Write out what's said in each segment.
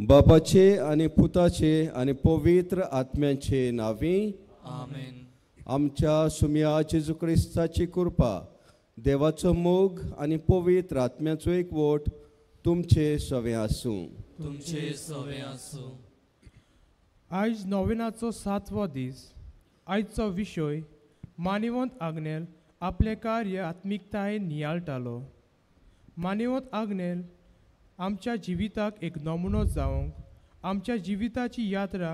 बापाचे आनी पुताचे आनी पवित्र आत्म्याचे नांवी आमेन। आमच्या सुम्या जेजू क्रिस्ताची कृपा, देवाचो मोग आनी पवित्र आत्म्याचो एकवट तुमचे सवे आसूं। तुमचे सवे आसूं। आयज नोवेनाचो सातवो दीस। आयचो विशय मानिवंत आग्नेल आपलें कार्य आत्मिकतायेन नियाळटालो। मानिवंत आग्नेल आमच्या जिविताक एक नमुनो जावंक, आमच्या जिविताची यात्रा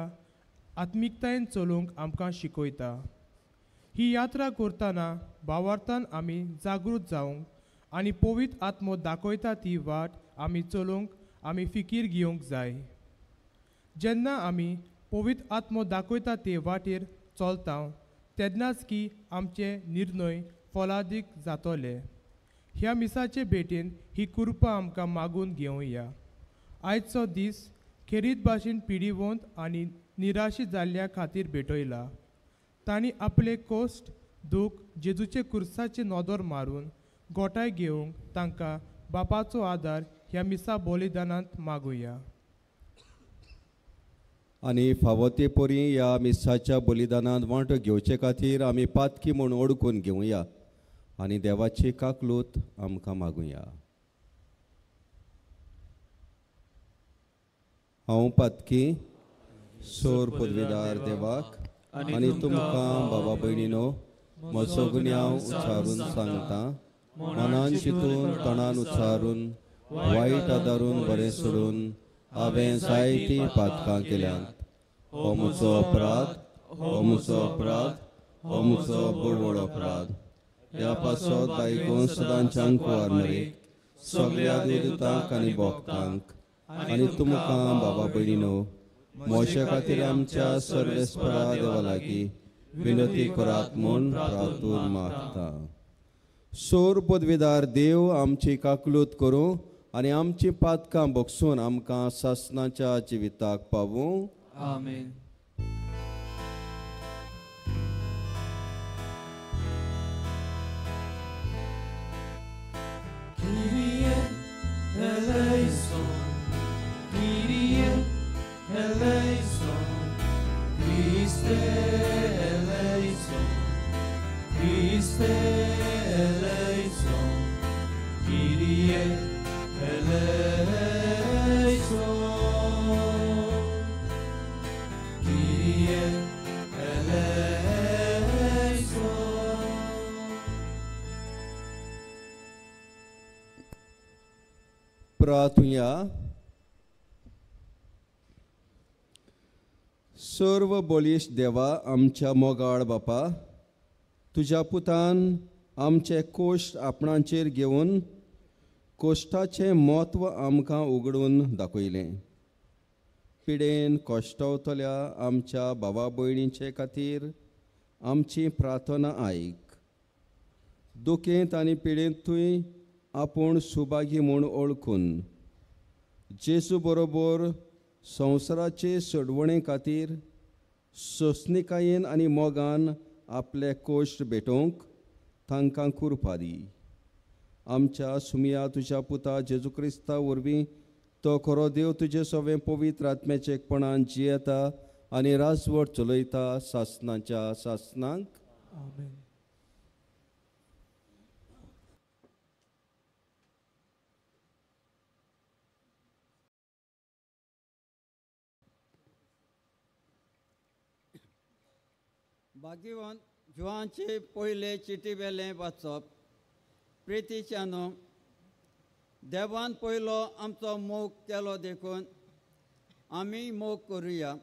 आत्मिकतायेन चलोवंक आमकां शिकयता। ही यात्रा करतना भावार्थान आमी जागृत जावंक आनी पवित्र आत्मो दाखयता ती वाट आमी चलोवंक आमी फिकीर घेवंक जाय। जेन्ना आमी पवित्र आत्मो दाखयता ते वाटेर चलता तेन्नाच की आमचे निर्णय फलादीक जातले। ह्या मिसाचे भेटेन ही कृपा आमकां मागून घेवया। आयचो दीस खेरीत भाशेन पिडिवंत आनी निराशी जाल्ल्या खातीर भेटयला। तांणी आपले कोश्ट दूख जेजूचे कुर्साचे नदर मारून गोठाय घेवंक तांकां बापाचो आदार ह्या मिसा बलिदानांत मागुया। आनी फावो ते परी ह्या मिसाच्या बलिदानांत वांटो घेवचे खातीर आमी पातकी म्हूण ओडकून घेवया आनी देवाची काकलूत आमकां मागुया। हांव पातकी सोर पदवीदार देवाक आनी तुमकां बाबा भयणीनो म्हजो गुन्यांव उच्चारून सांगता, मनान चिंतून तणान उच्चारून वायट आदारून बरें सोडून हांवें जायतीं पातकां केल्यांत। हो म्हजो अपराध, हो म्हजो अपराध, हो म्हजो बोडवड अपराध। ह्या पासत बायकोन सदांच्या कुवार मरेक सगळ्या दुतांक आनी भक्तांक आनी तुमकां बाबा भयणीनो म्हज्या खातीर आमच्या सर्वेस्परा देवा लागीं विनती करात म्हूण प्रार्थून मागता। सोर पदवीदार देव आमची काकलूत करूं आनी आमची पातकां बगसून आमकां सासनाच्या जिविताक पावूं। आमेन। Kyrie eleison, Kyrie eleison, Christe eleison, Christe eleison, Kyrie eleison, Kyrie eleison. प्रार्थुया। सर्व बळिश्ट देवा आमच्या मोगाळ बापा, तुज्या पुतान आमचे कोश्ट आपणाचेर घेवन कोश्टाचें म्हत्व आमकां उगडून दाखयलें। पिडेन कश्टवतल्या आमच्या भावा भयणींचे खातीर आमची प्रार्थना आयक। दुखेंत आनी पिडेंतूय आपूण सुभागी म्हूण वळखून जेजू बरोबर संवसाराचे सोडवणे खातीर सोंसणिकायेन आनी मोगान आपले कोश्ट भेटोवंक तांकां कृपा दी। आमच्या सुमिया तुज्या पुता जेजू क्रिस्ता वरवीं तो खरो देव तुजे सवें पवित्र आत्म्याचे एकपणान जियेता आनी राजवट चलयता सासनाच्या सासनाक। आमेन। भाग्यवंत जुवांचे पयले चिटी वेलें वाचप। प्रितीच्यानो, देवान पयलो आमचो मोग केलो देखून आमी मोग करुया।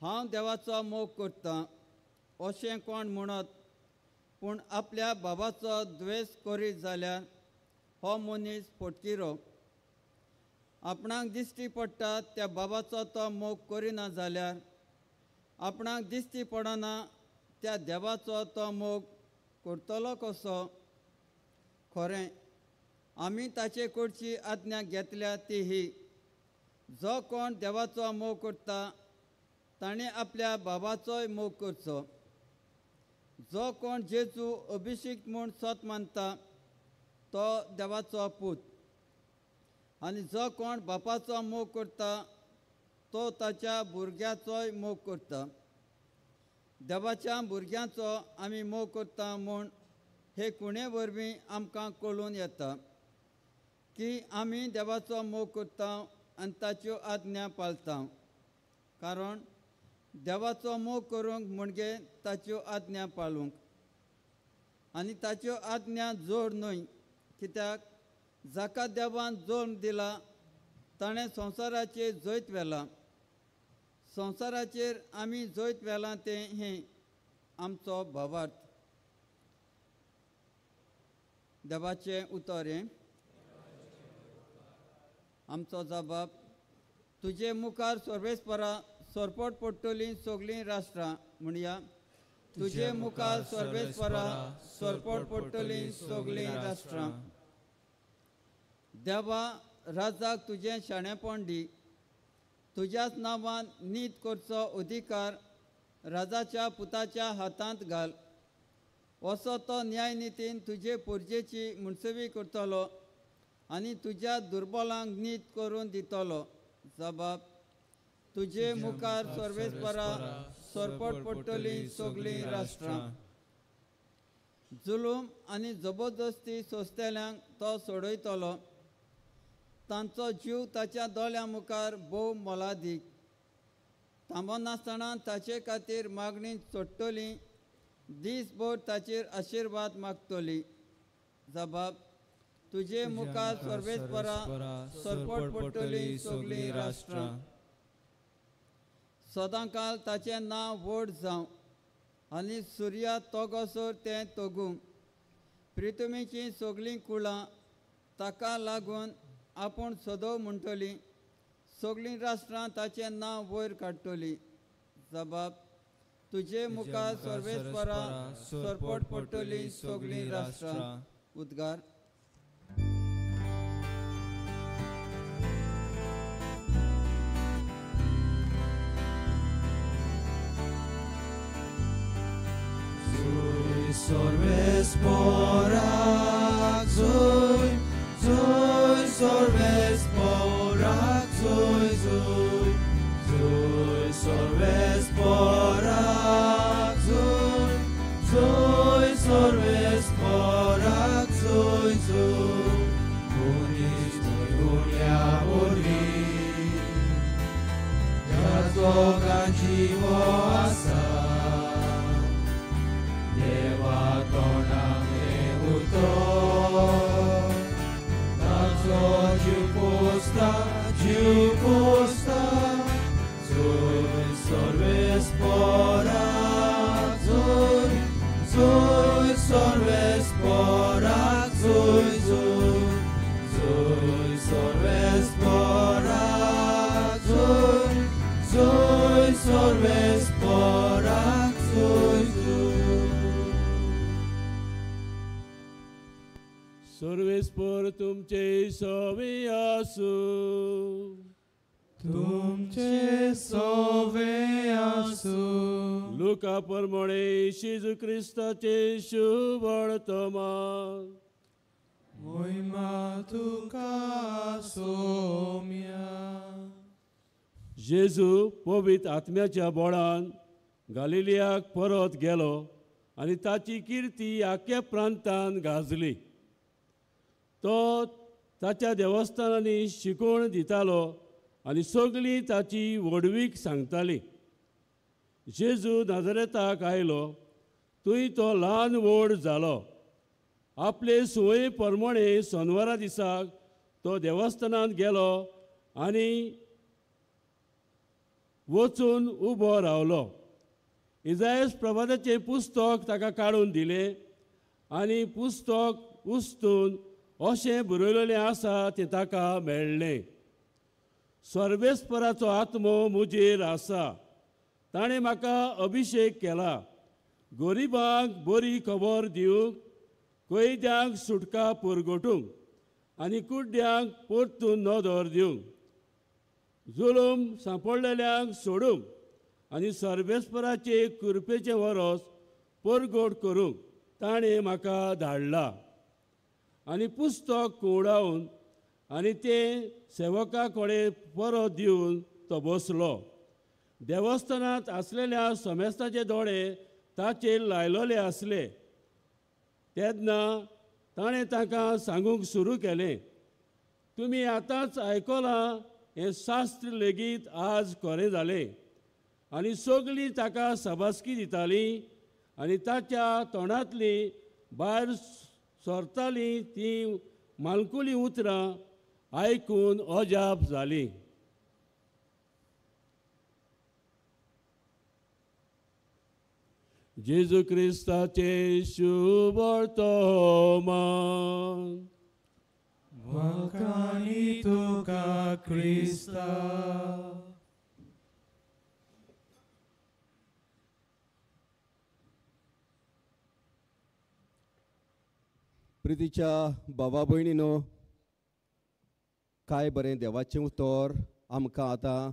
हांव देवाचो मोग करतां अशें कोण म्हणत पूण आपल्या बाबाचो द्वेश करीत जाल्यार हो मनीस फटकिरो। आपणाक दिश्टी पडटा त्या बाबाचो तो मोग करिना जाल्यार आपणाक दिश्टी पडना त्या देवाचो तो मोग करतलो कसो? खरें आमी ताचे कडची आज्ञा घेतल्या ती ही, जो कोण देवाचो मोग करता ताणें आपल्या बाबाचोय मोग करचो। जो कोण जेजू अभिषेक म्हूण सत मानता तो देवाचो पूत। आनी जो कोण बापाचो मोग करता तो ताच्या भुरग्याचोय मोग करता. देवाच्या भुरग्यांचो आमी मोग करता म्हूण हे खुणे वरवीं आमकां कळून येता की आमी देवाचो मोग करता आनी ताच्यो आज्ञा पाळता. कारण देवाचो मोग करूंक म्हणजे ताच्यो आज्ञा पाळूंक, आनी ताच्यो आज्ञा जोड न्हय, कित्याक जाका देवान जल्म दिला ताणें संवसाराचेर जैत व्हेलां. संवसाराचेर आमी जैत व्हेलां तें हें आमचो भावार्थ. देवाचें उतर हें. आमचो जबाब. तुजे मुखार सर्वेस्परा सरपट पडटलीं सगळीं राष्ट्रां. म्हणया, तुजे मुखार सर्वेस्परा सरपट पडटलीं सगळीं राष्ट्रां. देवा, राजाक तुजें शाणेपण दी. तुज्याच नांवान नीत करचो अधिकार राजाच्या पुताच्या हातांत घाल. असो तो न्यायनितीन तुजे पोरजेची मुनसवी करतलो आनी तुज्या दुर्बलांक नीत करून दितलो. जबाब. तुजे मुखार सर्वेस्परा सरपट पडटलीं सगळीं राष्ट्रां. जुलूम आनी जबरदस्ती सोंसतल्यांक तो सोडयतलो. तांचो जीव ताच्या दोळ्यां मुखार भोव मोलादीक. थांबनासतना ताचे खातीर मागणी चडटली, दीसभर ताचेर आशिर्वाद मागतली. जबाब. तुजे मुखार सर्वेस्परा सरपट पडटलीं सगळीं राष्ट्रां. सदांकाल ताचें नांव व्हड जावं आनी सुर्या तोगोसर तें तोगूं. प्रितुमीचीं सगळीं कुळां ताका लागून आपूण सदो म्हणटली. सगळीं राष्ट्रां ताचें नांव वयर काडटली. जबाब. तुजे मुखार सर्वेस्परा सरपट पडटलीं सगळीं राष्ट्रां. उद्गार. सर्वेस्पराक जोय, जोय सर्वेस्पराक जोय, जोय, जोय सर्वेस्पराक जोय, जोय सर्वेस्पराक जोय, जोय. मनीस न्हय उण्या वरवीं ह्या जगांत जिवो आसा. देवा तोंडाक हें उतर, ताचो जीव पोसता, जीव पोसता. जोय सर्वेस्पराक जोय, जोय सर्वेस्पराक जोय, जोय, जोय सर्वेस्पराक जोय, जोय सर्वेस्पराक जोय, जोय. सर्वेस्पर तुमचे सवे आसूं. तुमचे सवे आसूं. लुका प्रमाणे जेजू क्रिस्ताचे शुभ वर्तमान. मोहिमा तुका सोम्या. जेजू पवित्र आत्म्याच्या बळान गालिलियाक परत गेलो आनी ताची किर्ती आख्या प्रांतान गाजली. तो ताच्या देवस्थानांनी शिकवण दितालो आनी सगळीं ताची व्हडवीक सांगताली. जेजू नाजरेताक आयलो, थंय तो ल्हान व्हड जालो. आपले संवये प्रमाणे सोनवारा दिसाक तो देवस्थानांत गेलो आनी वचून उबो रावलो. इजायस प्रभाताचें पुस्तक ताका काडून दिलें आनी पुस्तक उस्तून अशें बरयलेलें आसा तें ताका मेळ्ळें. सर्वेस्पराचो आत्मो म्हजेर आसा, ताणें म्हाका अभिशेक केला गरिबांक बरी खबर दिवंक, कैद्यांक सुटका पुरगोटूंक आनी कुड्ड्यांक परतून नदर दिवंक, जुलूम सांपडलेल्यांक सोडूंक आनी सर्वेस्पराचे कृपेचें वरस परगोट करूंक ताणें म्हाका धाडला. आनी पुस्तक कुवडावन आनी तें सेवका कडेन परत दिवन तो बसलो. देवस्थानांत आसलेल्या समेस्ताचे दोळे ताचेर लायलोले आसले. तेन्ना ताणें तांकां सांगूंक सुरू केलें, तुमी आतांच आयकलां हें शास्त्र लेगीत आज खरें जालें. आनी सगळीं ताका शाबासकी दितालीं आनी ताच्या तोंडांतलीं भायर सरतालीं तीं मालकुलीं उतरां आयकून अजाप जालीं. जेजू क्रिस्ताचें शुभ वर्तमान. वाखाणी तुका क्रिस्ता. प्रितीच्या बाबा भयणीनो, काय बरें देवाचें उतर आमकां आतां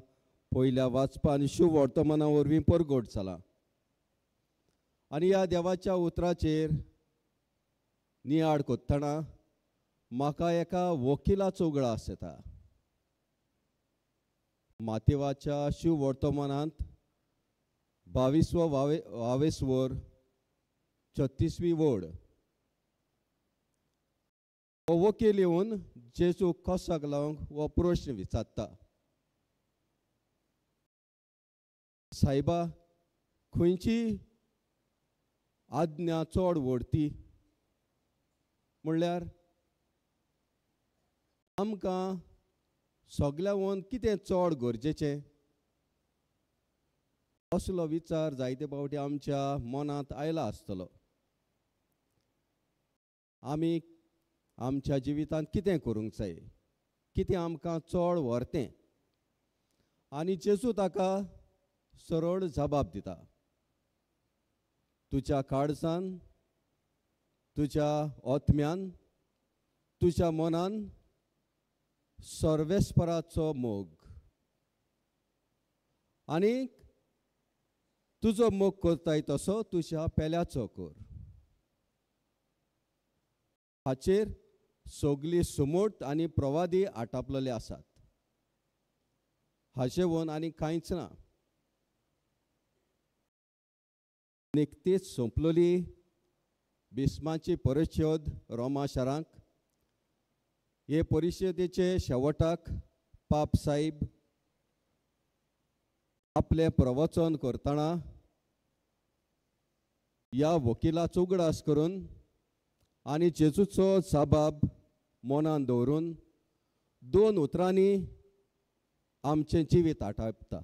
पयल्या वाचपा आनी शुभ वर्तमाना वरवीं परगट जालां. आनी ह्या देवाच्या उतराचेर नियाळ कोत्तना म्हाका एका वकिलाचो उगडास येता. मातेवाच्या शुभ वर्तमानांत 22वो वावेसवर 36वी वड हो वकील येवन जेजू कोसाक लावंक हो प्रश्न विचारता, सायबा खंयची आज्ञा चड व्हडती? म्हणल्यार आमकां सगल्यावन कितें चड गरजेचें असलो विचार जायते फावटी आमच्या मनांत आयला आसतलो. आमी आमच्या जिवितांत कितें करूंक जाय, कितें आमकां चड व्हरतें? आनी जेजू ताका सरळ जबाब दिता, तुज्या काळजान, तुज्या आत्म्यान, तुज्या मनान सर्वेस्पराचो मोग आनी तुजो मोग करताय तसो तुज्या पेल्याचो कर. हाचेर सगळी सुमोट आनी प्रवादी आटापलेले आसात. हाचे वन आनी कांयच ना. निकतीच सोंपलोली बिस्माची परिशद रोमा शारांक. हे परिशदेचे शेवटाक पाप साहेब आपलें प्रवचन करतना ह्या वकिलाचो उगडास करून आनी जेजूचो जबाब मनान दवरून दोन उतरांनी आमचें जिवीत आटापता.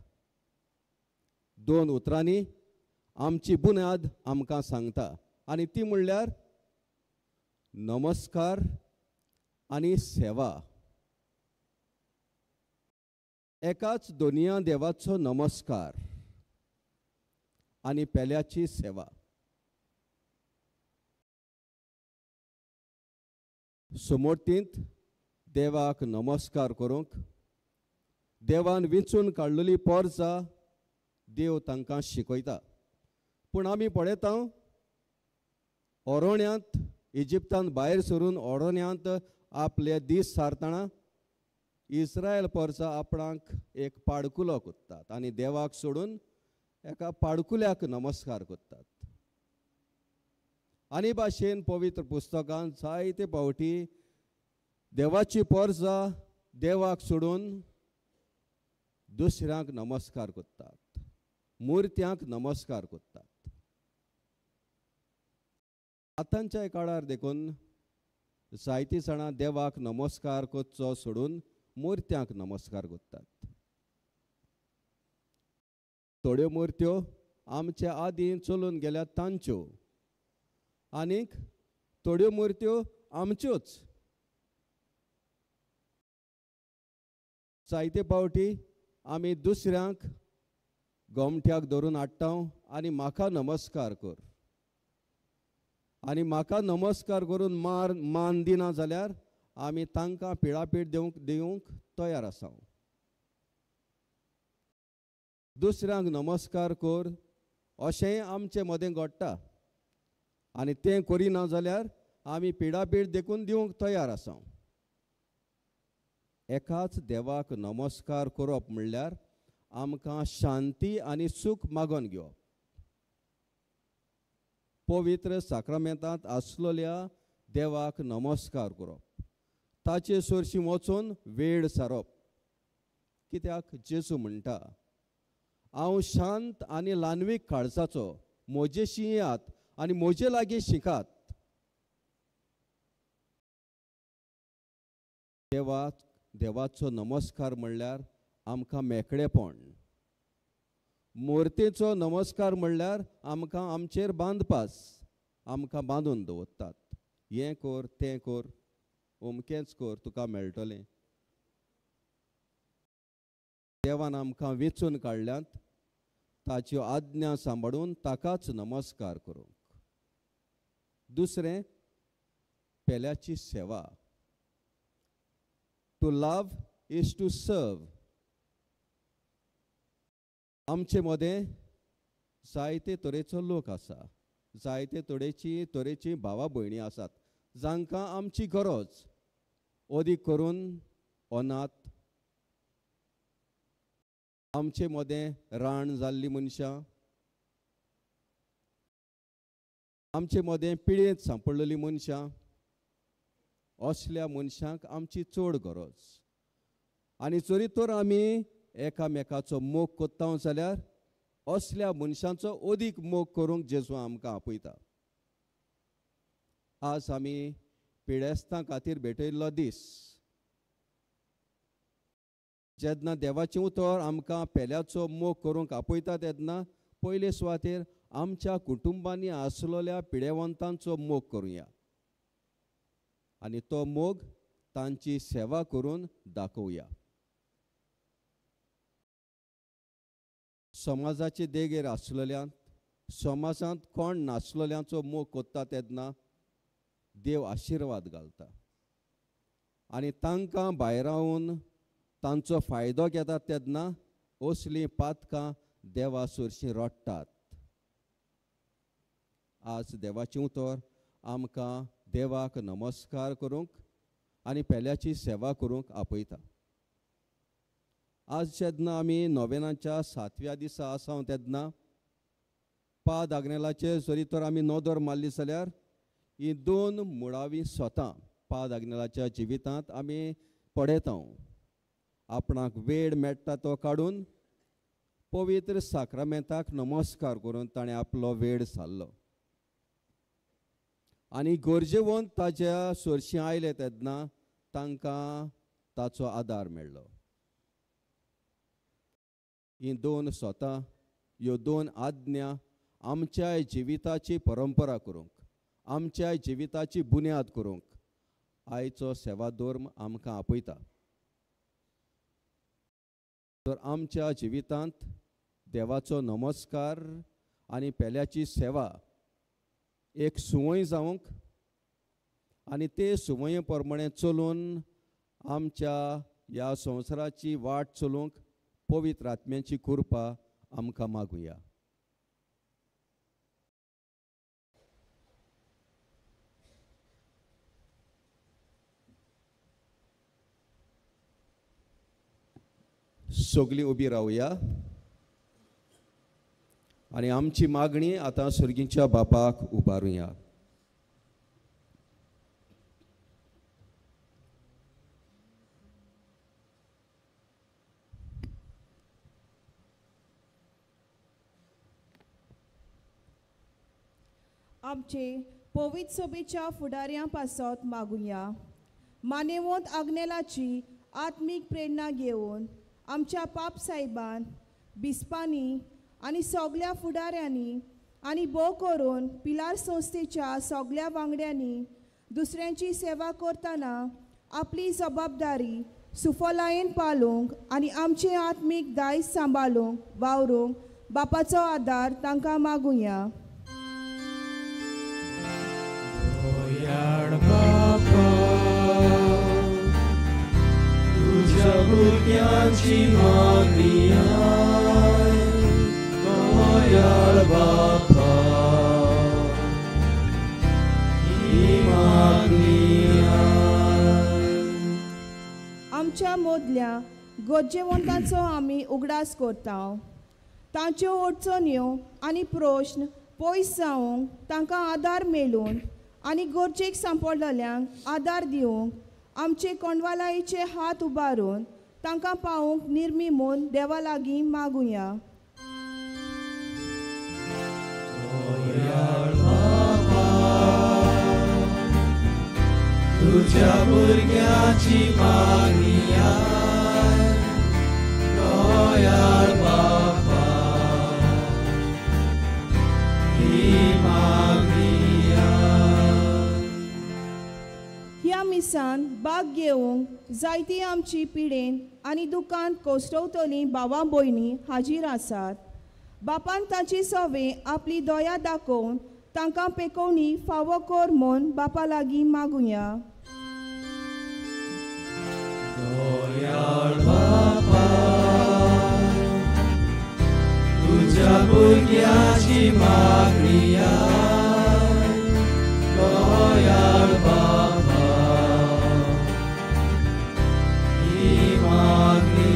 दोन उतरांनी आमची बुन्याद आमकां सांगता आनी ती म्हणल्यार नमस्कार आनी सेवा. एकाच दोनया देवाचो नमस्कार आनी पेल्याची सेवा. समोर्तींत देवाक नमस्कार करूंक देवान विंचून काडलेली पोरजा देव तांकां शिकयता. पूण आमी पळयता ओरोण्यांत इजिप्तान भायर सरून ओरोण्यांत आपले दीस सारतना इस्रायल पोरजा आपणाक एक पाडकुलो करतात आनी देवाक सोडून एका पाडकुल्याक नमस्कार करतात. आनी भाशेन पवित्र पुस्तकांत जायते फावटी देवाची पोरजा देवाक सोडून दुसऱ्यांक नमस्कार करतात, मुर्त्यांक नमस्कार करतात. आतांच्या काळार देखून जायतीं जाणां देवाक नमस्कार करचो सोडून मुर्त्यांक नमस्कार करतात. थोड्यो मुर्त्यो आमच्या आदीं चलून गेल्यात तांच्यो आनीक थोड्यो मुर्त्यो आमच्योच. जायते फावटी आमी दुसऱ्यांक गोमट्याक धरून हाडटा आनी म्हाका नमस्कार कर आनी म्हाका नमस्कार करून मान दिना जाल्यार आमी तांकां पिळापीळ दिवंक तयार आसा. दुसऱ्यांक नमस्कार कर अशेंय आमचे मदें घडटा आनी तें करिना जाल्यार आमी पिडापीड देखून दिवंक तयार आसा. एकाच देवाक नमस्कार करप म्हणल्यार आमकां शांती आनी सूख मागून घेवप. पवित्र साक्रामेंतांत आसलेल्या देवाक नमस्कार करप, ताचे सरशी वचून वेळ सारप. कित्याक जेजू म्हणटा, हांव शांत आनी ल्हानवीक काळजाचो, म्हजेशी येयात आनी म्हजे लागीं शिकात. देवाचो नमस्कार म्हणल्यार आमकां मेकळेपण. मुर्तेचो नमस्कार म्हणल्यार आमकां आमचेर बांदपास, आमकां बांदून दवरतात. हें कर, तें कर, अमकेंच कर, तुका मेळटलें. देवान आमकां वेंचून काडल्यात ताच्यो आज्ञा सांबाळून ताकाच नमस्कार करूंक. दुसरें, पेल्याची सेवा. To love is to serve. आमचे मदें जायते तरेचो लोक आसा, जायते तरेची भावा भयणी आसात जांकां आमची गरज, अदीक करून अनाथ, आमचे मदें राण जाल्ली मनशां, आमचे मदें पिळयेंत सांपडलेली मनशां, असल्या मनशांक आमची चड गरज. आनी जरी तर आमी एकामेकाचो मोग करता जाल्यार असल्या मनशांचो अदीक मोग करूंक जेजू आमकां आपयता. आज आमी पिडेस्तां खातीर भेटयल्लो दीस, जेन्ना देवाचें उतर आमकां पेल्याचो मोग करूंक आपयता तेन्ना पयले सुवातेर आमच्या कुटुंबांनी आसलेल्या पिडेवंतांचो मोग करुया आनी तो मोग तांची सेवा करून दाखोवया. समाजाचे देगेर आसलेल्यांत, समाजांत कोण नासलेल्यांचो मोग करता तेन्ना देव आशिर्वाद घालता आनी तांकां भायरावन तांचो फायदो घेतात तेन्ना असलीं पातकां देवा सरशीं रडटात. आज देवाचें उतर आमकां देवाक नमस्कार करूंक आनी पेल्याची सेवा करूंक आपयता. आज जेन्ना आमी नोवेनाच्या सातव्या दिसा आसा तेन्ना पाद आग्नेलाचेर जरी तर आमी नदर मारली जाल्यार ही दोन मुळावीं स्वता पाद आग्नेलाच्या जिवितांत आमी पळयता. आपणाक वेळ मेळटा तो काडून पवित्र साक्रामेंताक नमस्कार करून ताणें आपलो वेळ सारलो आनी गरजेवंत ताज्या सरशीं आयले तेन्ना तांकां ताचो आदार मेळ्ळो. ही दोन स्वता, ह्यो दोन आज्ञा आमच्या जिविताची परंपरा करूंक, आमच्या जिविताची बुन्याद करूंक आयचो सेवा धर्म आमकां आपयता. तर आमच्या जिवितांत देवाचो नमस्कार आनी पेल्याची सेवा एक सुवंय जावंक आनी ते सुवंये प्रमाणे चलून आमच्या ह्या संवसाराची वाट चलूंक पवित्र आत्म्याची कृपा आमकां मागुया. सगळीं उबी रावया आनी आमची मागणी आतां सर्गीच्या बापाक उबारुया. आमचे पवित्र सभेच्या फुडाऱ्यां पासत मागुया. मानेवंत आग्नेलाची आत्मीक प्रेरणा घेवन आमच्या पाप साहेबान, बिस्पांनी आनी सगल्या फुडाऱ्यांनी आनी भोव करून पिलार संस्थेच्या सगल्या वांगड्यांनी दुसऱ्यांची सेवा करतना आपली जबाबदारी सुफलायेन पालोवंक आनी आमचें आत्मीक दायज सांबाळूंक वावरूंक बापाचो आदार तांकां मागुया. तुझ्या भुरग्यांची मागणी दयाळ बापा, ही मागणी. आमच्या मदल्या गरजेवंतांचो आमी उगडास करता. तांच्यो अडचण्यो आनी प्रश्न पयस जावंक तांकां आदार मेळून आनी गरजेक सांपडलेल्यांक आदार दिवंक आमचे कोंडवालायेचे हात उबारून तांकां पावोवंक निर्मी म्हूण देवा लागीं मागुया. तुझ्या भुरग्याची मागणी दयाळ बापा ही मागणी. ह्या मिसान भाग घेवंक जायती आमची पिडेन आनी दुकान कोसळवतलीं भावा भयणी हाजीर आसात. बापान तांची सवे आपली दया दाखोवन तांकां पेकोवणी फावो कर म्हूण बापा लागीं मागुया. दयाळ बापा तुझ्या भुरग्याची मागणी दयाळ बापा ही मागणी.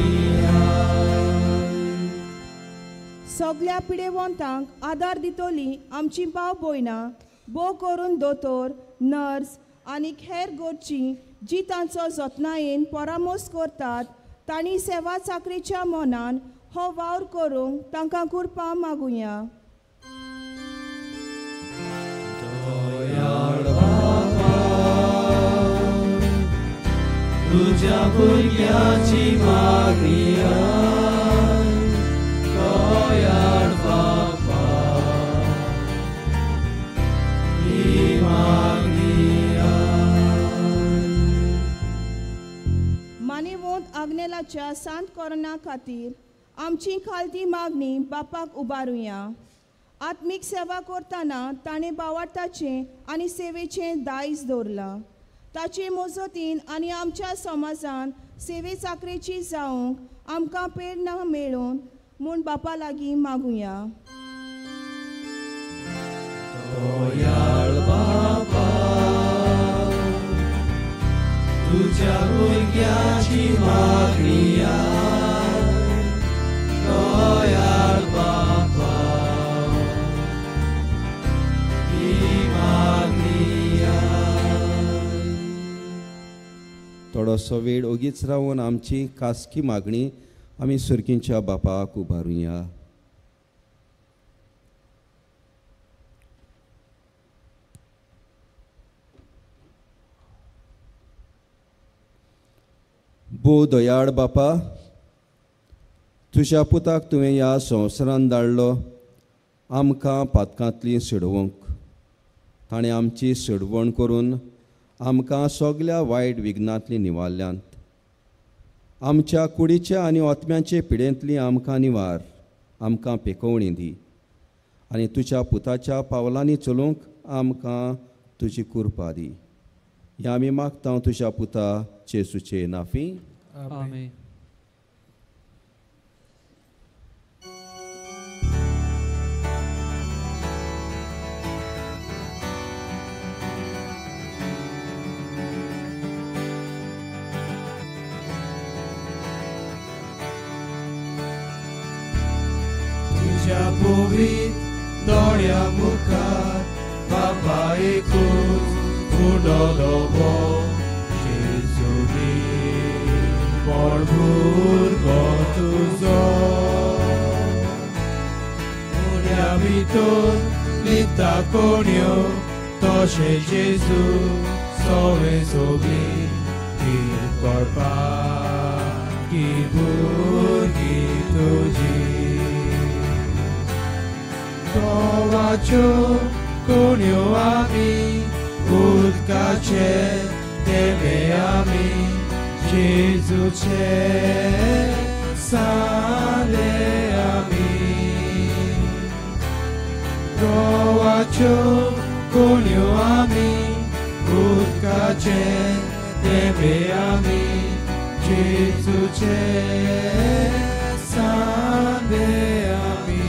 सगल्या पिडेवंतांक आदार दितली आमची भाव भयणां भोव करून दोतोर, नर्स आनी हेर गरजी जी तांचो जतनायेन परामर्श करतात तांणी सेवा चाकरीच्या मनान हो वावर करूंक तांकां कृपा मागुया. दयाळ बापा तुझ्या भुरग्याची मागणी दयाळ बापा ही मागणी. मानेवंत आग्नेलाच्या सांत कोरोना खातीर आमची खालती मागणी बापाक उबारुया. आत्मीक सेवा करतना ताणें बावार्थाचें आनी सेवेचें दायज दवरलां. ताचे मजतीन आनी आमच्या समाजान सेवे चाकरेची जावंक आमकां प्रेरणा मेळून म्हूण बापा लागीं मागुया. दयाळ बापा तुझ्या भुरग्याची मागणी दयाळ बापा ही मागणी. थोडोसो वेळ ओगीच रावन आमची खासगी मागणी आमी सुरकींच्या बापाक उबारुया. भोव दयाळ बापा, तुज्या पुताक तुवें ह्या संवसारान धाडलो आमकां पातकांतली सोडोवंक. ताणें आमची सोडवण करून आमकां सगल्या वायट विघ्नांतली निवारल्यांत. आमच्या कुडीच्या आनी आत्म्याचे पिडेंतली आमकां निवार, आमकां पेकोवणी दी आनी तुज्या पुताच्या पावलांनी चलूंक आमकां तुजी कृपा दी. ह्या आमी मागता तुज्या पुता जेजूचे नाफी. आमेन. तुझ्या पवित्र दोळ्या मुखार बाबा एकूच फुडो दोबो जेजूनी भरपूर तुजो उण्या भितर लिपता कोण्यो तशें जेजू सवे सोबी तीर करपाक की भुरगीं तुजी. देवाच्यो कोण्यो आमी उदकाचे तेमे आमी जेजूचे साले आमी. देवाच्यो कोण्यो आमी उदकाचे तेमे आमी जेजूचे साले आमी.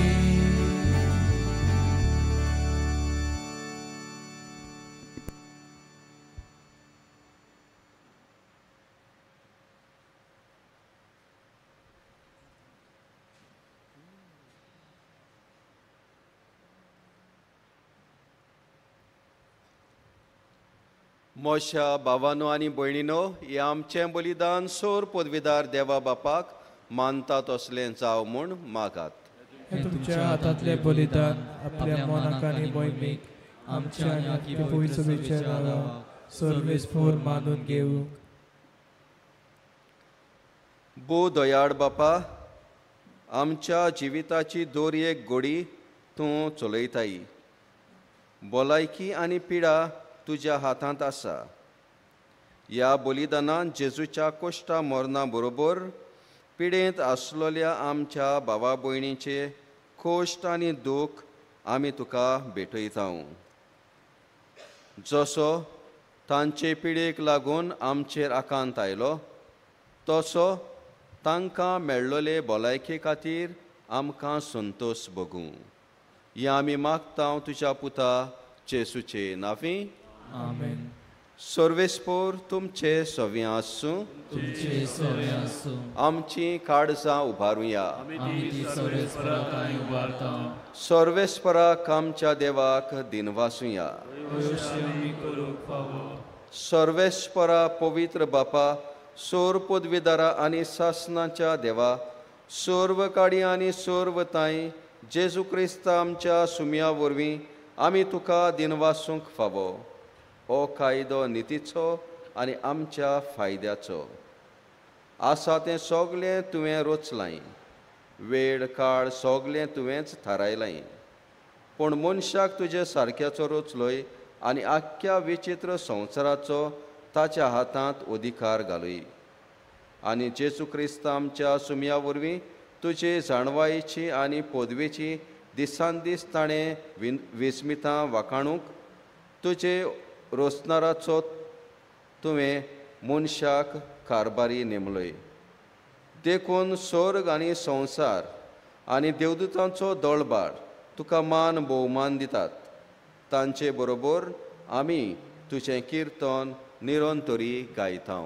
मोशा भावानो आनी भयणीनो, हें आमचें बलिदान सोर पदवीदार देवा बापाक मानता तसलें जावं म्हूण मागात. हें तुमच्या हातांतलें बलिदान आपल्या मनाक आनी मोहिमेक आमच्या आनी पवित्र सभेच्या नांवाक सर्वेस्पोर मानून घेवंक. भो दयाळ बापा, आमच्या जिविताची दोरयेक गोडी तूं चलयताय. भलायकी आनी पिडा तुज्या हातांत आसा. ह्या बलिदानान जेजूच्या कोश्टा मरणा बरोबर पिडेंत आसलेल्या आमच्या भावा भयणीचे कोश्ट आनी दूख आमी तुका भेटयता. जसो तांचे पिडेक लागून आमचेर आकांत आयलो तसो तांकां मेळ्ळोले भलायके खातीर आमकां संतोश भोगूं. हें आमी मागता तुज्या पुता जेसूचे नांवी. आमेन. सर्वेस्पोर तुमचे सवी आसूं. तुमचे सवे आसूं. आमची काळजां उबारुया. आमी ती सर्वेस्पराक उबारता. सर्वेस्पराक आमच्या देवाक दिनवासुया. आमी करूंक फावो. सर्वेस्परा पवित्र बापा, सोर पदवीदारा आनी सासनाच्या देवा, सर्व काडी आनी सर्व तांय जेजू क्रिस्त आमच्या सुमया वरवीं आमी तुका दिनवासूंक फावो. हो कायदो नितीचो आनी आमच्या फायद्याचो आसा. तें सगलें तुवें रचलां, वेळ काळ सगलें तुवेंच थारायलां. पूण मनशाक तुजे सारक्याचो रचलोय आनी आख्ख्या विचित्र संवसाराचो ताच्या हातांत अधिकार घालूय. आनी जेजू क्रिस्त आमच्या सुमया वरवीं तुजे जाणवायेची आनी पदवेची दिसान दीस ताणें विस्मितां वाखाणूंक तुजे रोसनाराचो तुवें मनशाक कारभारी नेमलोय. देखून स्वर्ग आनी संवसार आनी देवदूतांचो दळबार तुका मान भोवमान दितात. तांचे बरोबर आमी तुजें किर्तन निरंतरी गायता.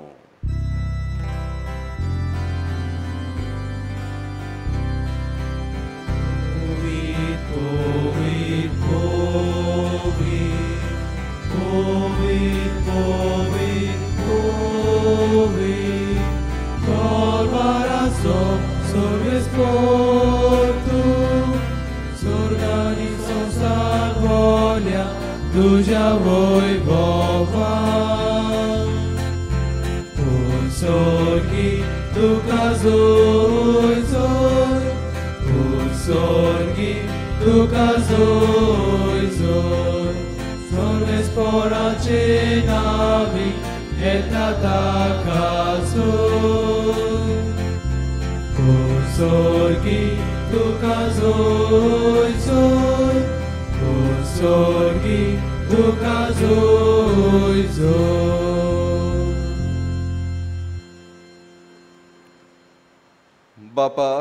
तुज्या वैभवान पूण सोर्गी तुका जोय जोय, पूण सोर्गी तुका जोय जोय. सर्वेस्पोराचे नावी येता ताका जोय, पूण सोर्गी तुका जोय जोय, पूण सोर्गी तुका जोय जोय. बापा,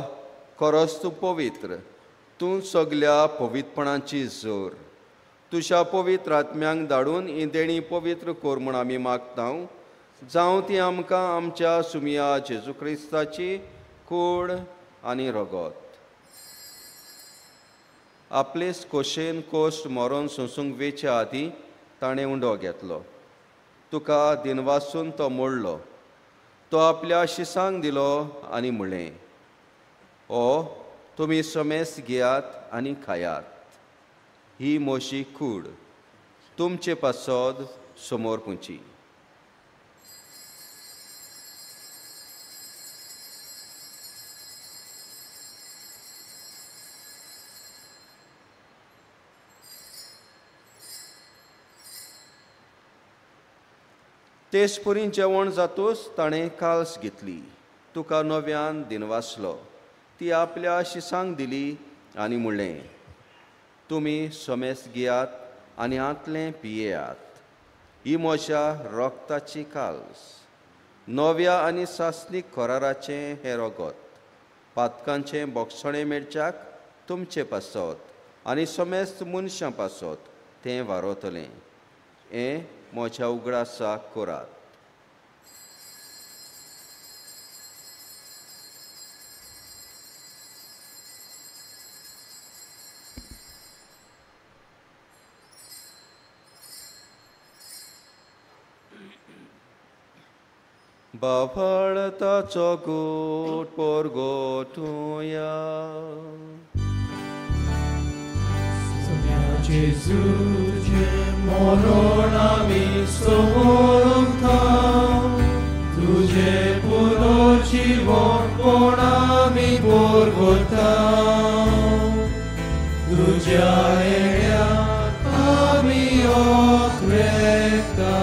खरोच तूं पवित्र, तूं सगल्या पवित्रपणाची जोर. तुज्या पवित्र आत्म्यांक धाडून ही देणी पवित्र कर म्हूण आमी मागता. जावं ती आमकां आमच्या सुमया जेजू क्रिस्ताची कूड आनी रगत. आपलेच खोशेन कोश्ट मरोन सोंसूंक वेच्या आदीं ताणें उंडो घेतलो. तुका दिनवासून तो मोडलो. तो आपल्या शिसांक दिलो आनी म्हणलें, ओ तुमी समेस घेयात आनी खायात. ही म्हजी कूड तुमचे पासत समोर पुंची. तेजपुरीन जेवण जातूच ताणें काल्स घेतली, तुका नव्यान दिनवासलो, ती आपल्या शिसांक दिली आनी म्हणलें, तुमी समेस घेयात आनी हांतलें पियेयात. ही म्हज्या रक्ताची काल्स, नव्या आनी सासणीक कराराचें हें रगत, पातकांचें बोगसणें मेळच्याक तुमचे पासत आनी समेस्त मनशां पासत तें वारवतलें. हें म्हज्या उगडासाक करात. बाफळताचो गूट परगोटुया. जेजूचें मरण आमी समोरता, तुजें पुनर्जीवनपण आमी परगोता, तुज्या येण्याक आमी ओत्रेता.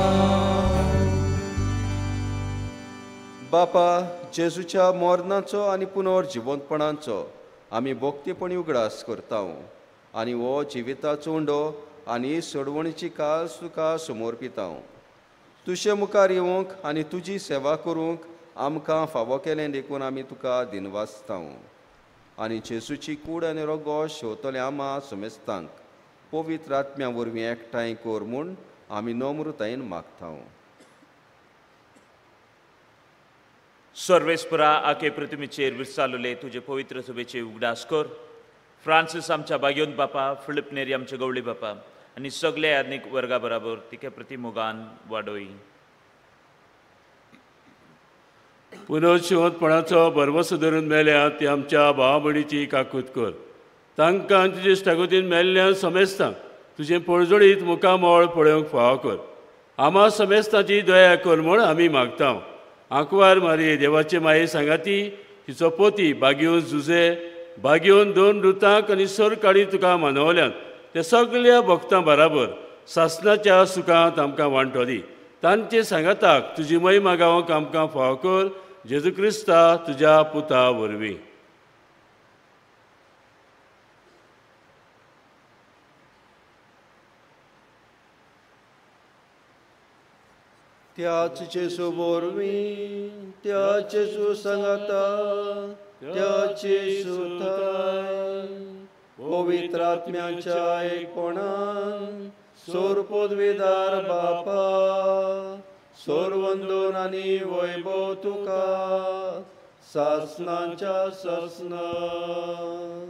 बापा, जेजूच्या मरणाचो आनी पुनर्जिवंतपणाचो आमी भक्तीपणी उगडास करता आनी हो जिविताचो उंडो आनी सोडवणीची कास तुका समर्पिता. तुजे मुखार येवंक आनी तुजी सेवा करूंक आमकां फावो केलें देखून आमी तुका दिनवासता. आनी जेजूची कूड आनी रोगो शेवतले आमा समेस्तांक पवित्र आत्म्या वरवीं एकठांय कर म्हूण आमी नम्रतायेन मागता. सर्वेस्परा आखे पृथ्वीचेर विरसालोले तुजे पवित्र सभेचे उगडास कर. फ्रांसीस आमच्या बागयोन बापा, फिलिप नेरी आमचे गवळी बापा आनी सगळे आधुनीक वर्गा बराबर तिके प्रतिमोगान वाडोय. पुनर्जिवंतपणाचो भरवसो धरून मेल्या ती आमच्या भावा भयणीची काकूत कर. तांकां तुजे इश्टागतीन मेल्ल्या समेस्तांक तुजें पळजोडीत मुखामळ पळोवंक फावो कर. आमा समेस्तांची दया कर म्हूण आमी मागता. आंकवार मारी देवाचे माये सांगाती तिचो पोती बागयोन जुजे बागयोन दोन रुतांक आनी सरकाळी तुका मानवल्यान ते सगळ्या भक्तां बराबर सासणाच्या सुखांत आमकां वांटो दी. तांचे सांगाताक तुजी महिमा गावंक आमकां फावो कर. जेजू क्रिस्ता तुज्या पुता वरवीं. त्याच जेजू वरवीं, त्या जेजू सांगाता, त्या जेजू पवित्र आत्म्याच्या एकपणान सोर पदवीदार बापा, सोरवंदन आनी वैभव तुका सासनाच्या सासनान.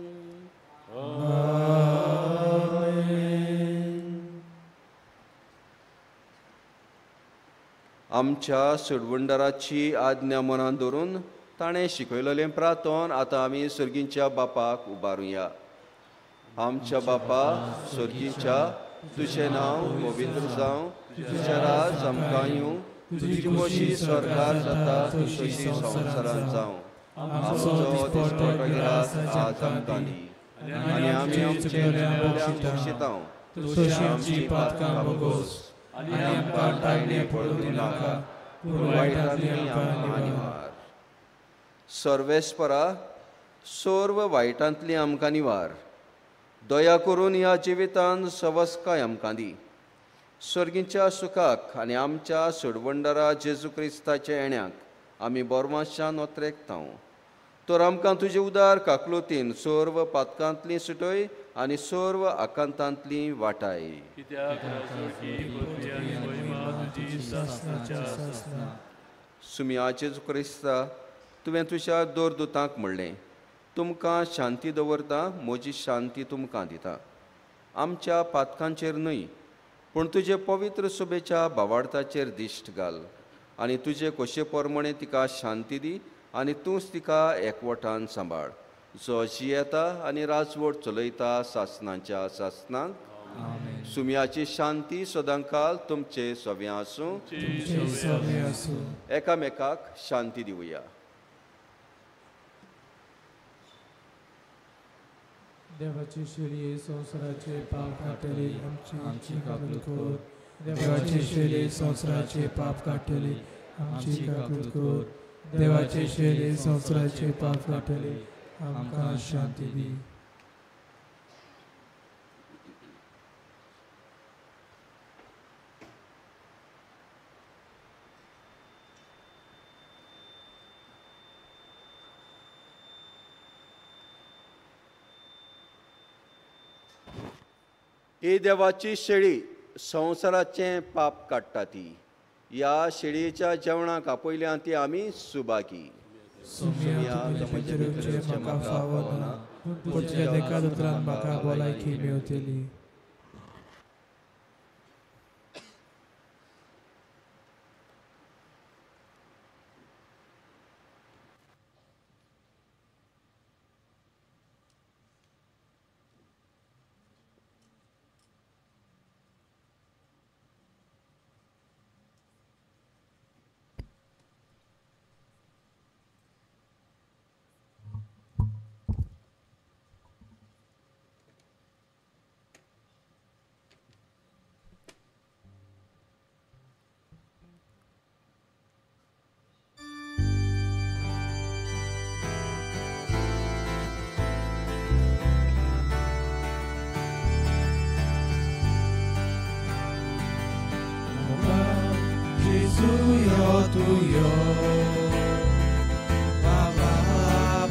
आमच्या सोडवणदाराची आज्ञा मनान धरून ताणें शिकयलेलें प्रार्थन आतां आमी सर्गींच्या बापाक उबारुया. आमच्या बापा सर्गींच्या, तुजें नांव पवित्र जावं, तुजें राज आमकां येवं, तुजी खोशी स्वर्गार जाता तशी संवसारांत जावं. आमचो दिसपट्टो ग्रास आज आमकां दी आनी आमी आमचे चुकल्यांक बक्षिता तशी आमची पातकां भोगोस आनी आमकां टाळणे पडूं दिनाका, पूण वायटांतली आमकां निवार. सर्वेस्परा, सर्व वायटांतली आमकां निवार. दया करून ह्या जिवितान सवस्काय आमकां दी. सर्गींच्या सुखाक आनी आमच्या सोडवणदारा जेजू क्रिस्ताच्या येण्याक आमी बोरमाशान ओत्रेकता. तर आमकां तुजे उदार काकलुतीन सर्व पातकांतली सुटय आनी सर्व आकांतांतली वाटाय. सुम्या जेजू क्रिस्ता, तुवें तुज्या दोरदुतांक म्हणलें, तुमकां शांती दवरता, म्हजी शांती तुमकां दिता. आमच्या पातकांचेर न्हय पूण तुजे पवित्र सभेच्या भावार्थाचेर दिश्ट घाल आनी तुजे खोशे प्रमाणे तिका शांती दी आनी तूंच तिका एकवटान सांबाळ, जो जियेता आनी राजवट चलयता सासनाच्या सासनाक. सुम्याची शांती सदांकाल तुमचे सव्यां आसूं. एकामेकाक शांती दिवया. देवाची शेळी संवसाराचे पाप काडटली, आमची काकूत कर. देवाची शेळी संवसाराचे पाप काडटली, आमची काकूत कर. देवाची शेळी संवसाराचे पाप काडटली, आमकां शांती दी. ही देवाची शेळी संवसाराचें पाप काडटा ती. ह्या शेळयेच्या जेवणाक आपयल्या ती आमी सुभागी. तूं यो, बाबा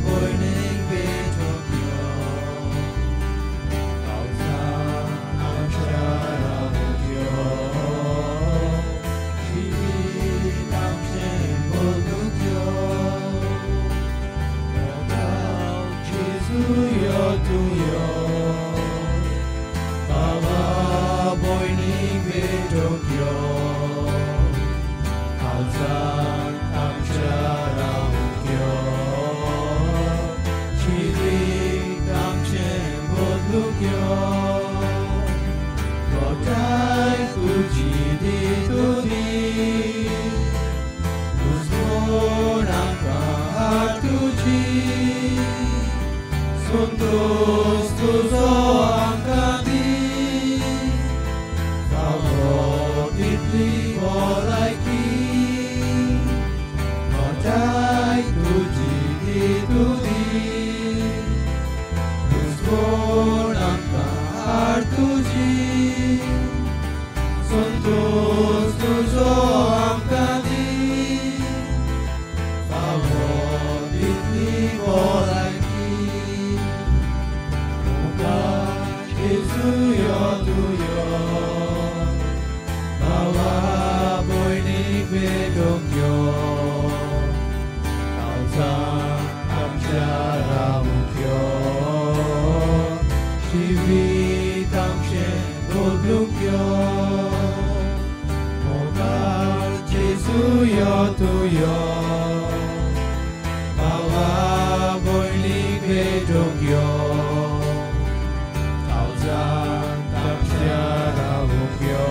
भयणीक भेटूंक यो, काळजांत आमच्या रावूंक यो, जिवीत आमचें बदलूंक यो, मोगाळ जेजू यो तूं यो, बाबा भयणीक भेटूंक यो, काळजांत आमच्या रावूंक यो, जिवीत आमचें बदलूंक यो, गोठाय तुजी दी तूं दी, उजवण आमकां हाड तुजी, संतोश तुजो आमकां दी, फावो तितली भलायकी, गोठाय तुजी दी तूं दी, उजवण आमकां हाड तुजी, संतोश तुजो आमकां दी, फावो तितली भलायकी, मोगाळ जेजू यो तूं यो, बाबा भयणीक भेटूंक यो, काळजांत आमच्या रावूंक यो, जिवीत आमचें बदलूंक यो, मोगाळ जेजू यो तूं यो, बाबा भयणीक भेटूंक यो, काळजांत आमच्या रावूंक यो,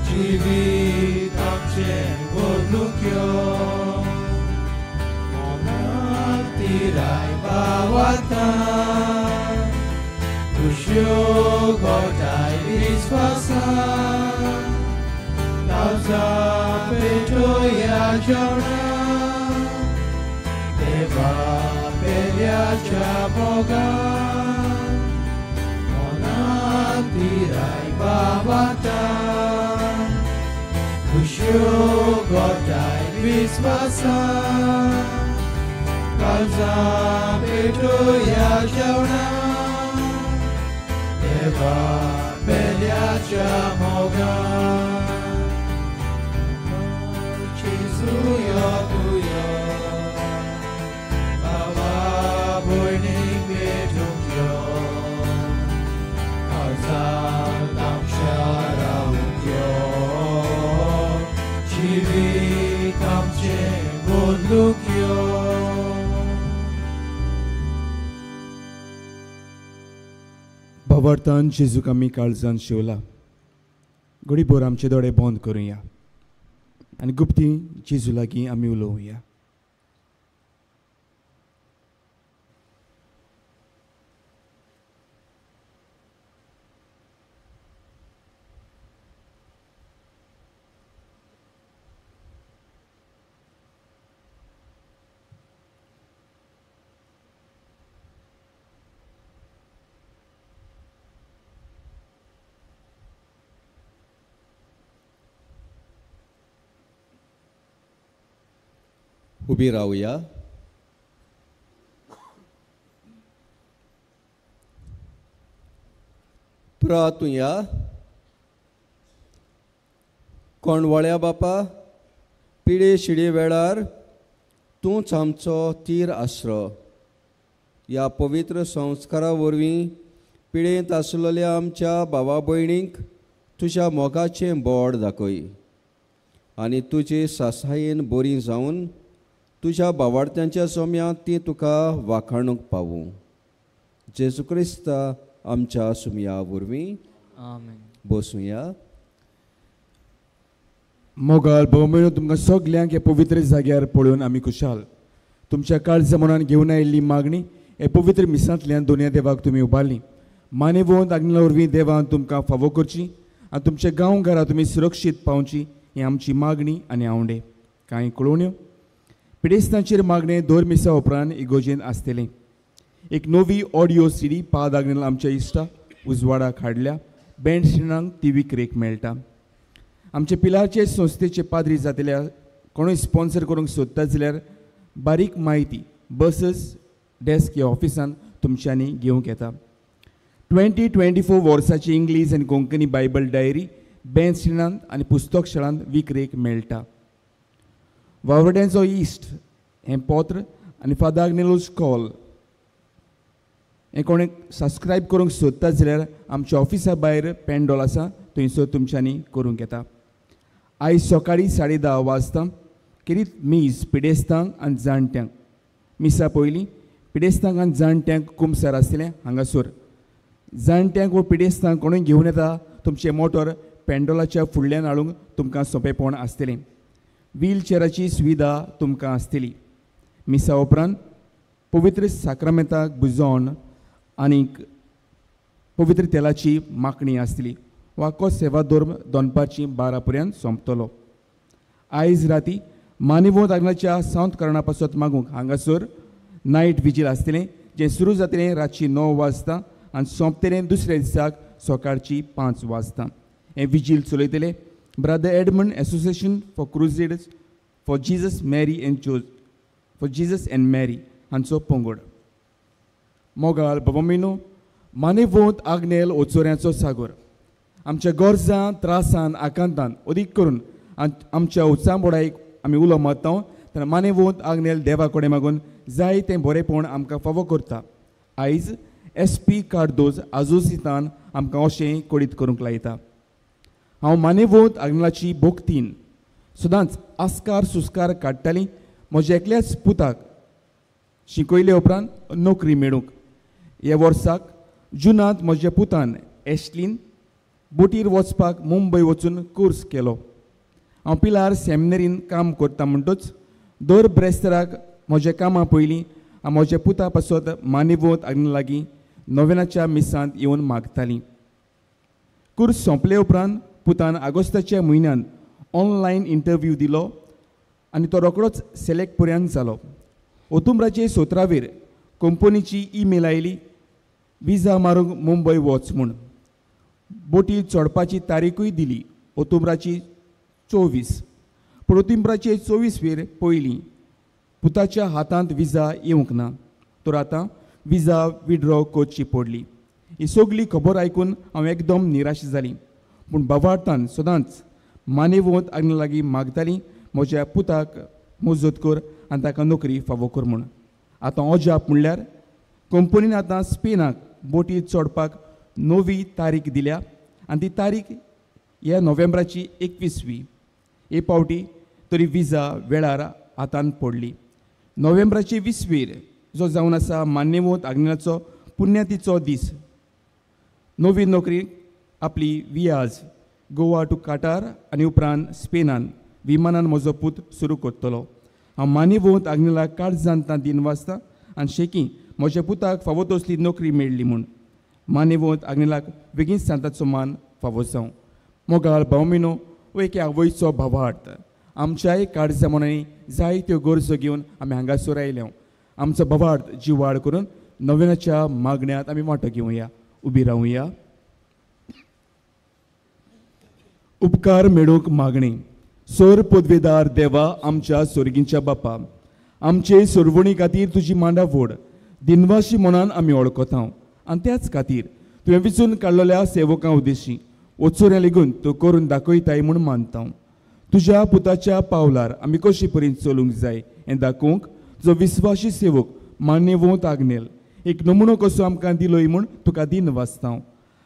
जिवीत आमचें बदलूंक यो, मोगाळ तिराय बावाता, खुशयो गोठाय विस्वासान, काळजां पेटोया जेवणान, देवा पेल्याच्या मोगान, मनांत तिराय बावाता, खुशयो गोठाय विस्वासान, काळजां पेटोया जेवणान, देवा पेल्याच्या मोगान, जेजू यो तूं यो, बाबा भयणीक भेटूंक यो, काळजांत आमच्या रावूंक यो, जिवीत आमचें बदलूंक यो. भावार्थान जेजूक आमी काळजान शिवला. घडीभर आमचे दोळे बंद करुया आनी गुप्ती जेजू लागीं आमी उलोवया. उबी रावया. प्रातुया. कोणवळ्या बापा, पिडे शिडे वेळार तूंच आमचो तीर आसरो. ह्या पवित्र संस्कारा वरवीं पिडेंत आसलेल्या आमच्या भावा भयणींक तुज्या मोगाचें बोड दाखय आनी तुजे सासायेन बरी जावन तुज्या बावाडत्यांच्या सोम्यांत ती तुका वाखाणूंक पावूं. जेजू क्रिस्ता आमच्या सुमया वरवीं. आमेन. बसुया. मोगाल भोव तुमकां सगल्यांक हे पवित्र जाग्यार पळोवन आमी खुशाल. तुमच्या काळजा मनान घेवन आयिल्ली मागणी हे पवित्र मिसांतल्यान दोनया देवाक तुमी उबारली. मानेवंत आग्नेला वरवीं देवान तुमकां फावो करची आनी तुमच्या गांव घरा तुमी सुरक्षीत पावची ही आमची मागणी आनी आवडे. कांय कळोवण्यो पिडेस्तांचेर मागणें दर मिसा उपरांत इगोजेन आसतलें. एक नवी ऑडियो सीडी पाद आग्नेल आमच्या इश्टा उजवाडाक हाडल्या. बँड श्रीणांक ती विक्रेक मेळटा. आमचे पिलारचे संस्थेचे पाद्री जातल्या कोणूय स्पॉन्सर करूंक सोदता जाल्यार बारीक म्हायती बसीस डेस्क ह्या ऑफिसान तुमच्यांनी घेवंक येता. 2024 वर्साची इंग्लीश आनी कोंकणी बायबल डायरी बँक स्टँडांत आनी पुस्तक शाळांत विक्रेक मेळटा. वावरड्यांचो इश्ट हें पत्र आनी फादर आग्नेलोस कॉल हें कोणें सबस्क्रायब करूंक सोदता जाल्यार आमच्या ऑफिसा भायर पेंडोल आसा थंयसर तुमच्यांनी करूंक येता. आयज सकाळीं 10:30 वाजता खेरीत मीस पिडेस्तांक आनी जाणट्यांक. मिसा पयलीं पिडेस्तांक आनी जाणट्यांक कुमसार आसतलें हांगासर. जाणट्यांक वो पिडेस्तांक कोणूय घेवन येता तुमचें मोटर पेंडोलाच्या फुडल्यान हाडूंक तुमकां सोंपेपण आसतलें. व्हीलचेराची सुविधा तुमकां आसतली. मिसा उपरांत पवित्र साक्रामेंताक बुजोवन आनीक पवित्र तेलाची मागणी आसतली. वाको सेवा धर्म दनपारची 12 पर्यंत सोंपतलो. आयज राती मानिवोत आग्नाच्या सांत करणा पासत मागूंक हांगासर नायट विजील आसतलें जें सुरू जातलें रातची 9 वाजता आनी सोंपतलें दुसऱ्या दिसाक सकाळची 5 वाजता. हें vigil चलयतले brother Edmund association for crusades for Jesus Mary and for Jesus and Mary हांचो पंगड. मोगाळ बाबा मानेवोत आग्नेल ओचोऱ्यांचो सागोर आमच्या गरजां त्रासान आकांतान अदीक करून आमच्या उचांबोडायक आमी उलो मारता तेन्ना मानेवोत आग्नेल देवा कडेन मागून जाय तें बरेंपण आमकां फावो करता. आयज SP Cardozo आजोसितान आमकां अशें कळीत करूंक लायता. हांव मानेवोत आग्नेलाची भोक्तीन सदांच आस्कार सुस्कार काडटाली म्हज्या एकल्याच पुताक शिकयले उपरांत नोकरी मेळूंक. ह्या वर्साक जुनांत म्हज्या पुतान एशलीन बोटीर वचपाक मुंबय वचून कोर्स केलो. हांव पिलार सेमिनरीन काम करता म्हणटच दर ब्रेस्ताराक म्हज्या कामां पयलीं हांव म्हज्या पुता पासत मानेवोत आग्नेला लागीं नोवेनाच्या मिसांत येवन मागतालीं. कोर्स सोंपले उपरांत पुतान आगोस्ताच्या म्हयन्यान ऑनलायन इंटरव्यू दिलो आनी तो रोकडोच सिलेक्ट पर्यंत जालो. ओतुम्राचे 17वेर कंपनीची ईमेल आयली विजा मारूंक मुंबय वच म्हूण. बोटी चडपाची तारीखूय दिली ओतुम्राची 24. पूण ओतुम्राचे 24वेर पयलीं पुताच्या हातांत विजा येवंक ना तर आतां विजा विड्रॉ करची पडली. ही सगळी खबर आयकून हांव एकदम निराश जाली. पूण बाबार्थान सदांच मानेवोत आग्नेला लागीं मागताली म्हज्या पुताक मजत कर आनी ताका नोकरी फावो कर म्हूण. आतां अजाप म्हणल्यार कंपनीन आतां स्पेनाक बोटी चडपाक 9वी तारीख दिल्या आनी ती तारीख ह्या नोव्हेंबराची 21वी. हे पावटी तरी विजा वेळार हातान पडली. नोव्हेंबराची 20वेर जो जावन आसा मान्यवोत आग्नेलाचो पुण्यातीचो दीस. नवी नोकरी आपली वियाज गोवा टू काटार आनी उपरांत स्पेनान विमानान म्हजो पूत सुरू करतलो. हांव मानेवोत आग्नेलाक काळजान दिन वाचता आनी शेकी म्हज्या पुताक फावो तसली नोकरी मेळ्ळी म्हूण. मानेवोत आग्नेलाक बेगीन सांताचो मान फावो जावं. मोगाळ भावमिनो वो एके आवयचो भावार्थ आमच्याय काळजा मनांनी जायत्यो गरजो घेवन आमी हांगासर आयल्या. आमचो भावार्थ जिवाळ करून नव्याच्या मागण्यांत आमी वांटो घेवया. उबी रावया. उपकार मेळूंक मागणी. सोर पदवेदार देवा आमच्या सोर्गींच्या बापा आमचे सोरवणी खातीर तुजी मांडा व्हड दिनवाशी मनान आमी वळखता आनी त्याच खातीर तुवें विचून काडलेल्या सेवकां उद्देशी वचोऱ्या लेगून तूं करून दाखयताय म्हूण मानता. तुज्या पुताच्या पावलार आमी कशी परीन चलूंक जाय हें दाखोवंक जो विस्वाशी सेवक मान्यवंत आग्नेल एक नमुनो कसो आमकां दिलोय म्हूण तुका दिन वाचता.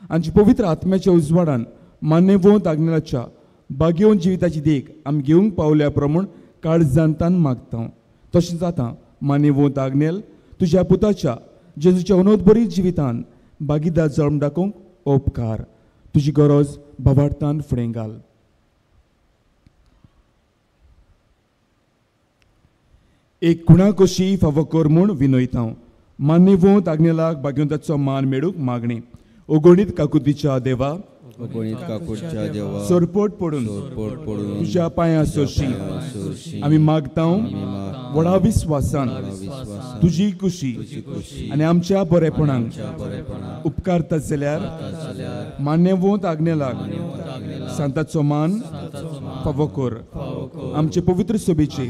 आमची पवित्र आत्म्याच्या उजवाडान मान्यवंत आग्नेलाच्या बागेवन जिविताची देख आमी घेवंक पावल्या प्रमाण काळजांतान मागता. तशें जाता मान्यवंत आग्नेल तुज्या पुताच्या जेजूच्या अनोदबरी जिवितान बागीदार जल्म दाखोवंक उपकार. तुजी गरज भावार्थान फुडें घाल. एक खुणा कशी फावो कर म्हूण विनयता. मान्यवंत आग्नेलाक भाग्यवंताचो मान मेळूंक मागणी. ओगणीत काकुतीच्या देवा सरपट पडून तुज्या पांयां सोरशी आमी मागता व्हडा विस्वासान तुजी कुशी आनी आमच्या बरेपणाक उपकारता जाल्यार मान्यवंत आग्नेलाक सांताचो मान फावो कर. आमचे पवित्र सभेचे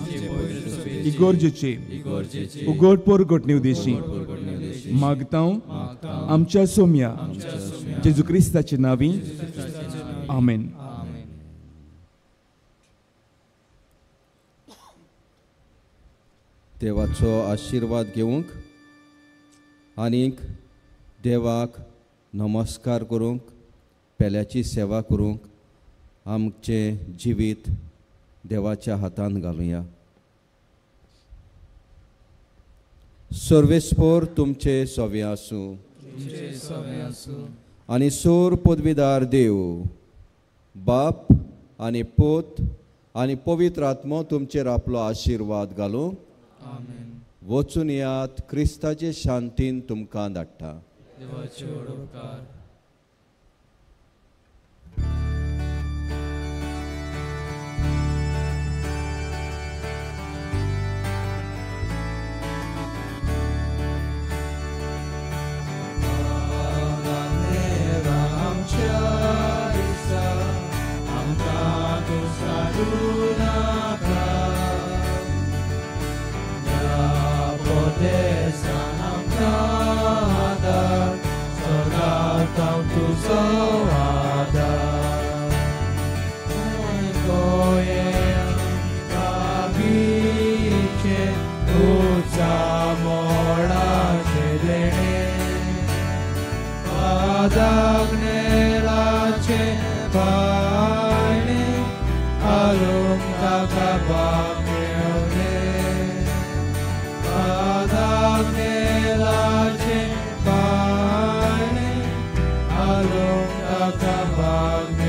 इगोर्जेचे उगड परगटणे उद्देशी मागता आमच्या सोम्या जेजू क्रिस्ताचे नांवी, आमेन. देवाचो आशिर्वाद घेवंक आनीक देवाक नमस्कार करूंक, पेल्याची सेवा करूंक आमचें जिवीत देवाच्या हातान घालुया. सर्वेस्पोर तुमचे सवे आसूं आनी सोर पदवीदार देव बाप आनी पूत आनी पवित्र आत्मो तुमचेर आपलो आशिर्वाद घालूं. वचून यात, क्रिस्ताचे शांतीन तुमकां धाडटा. Along the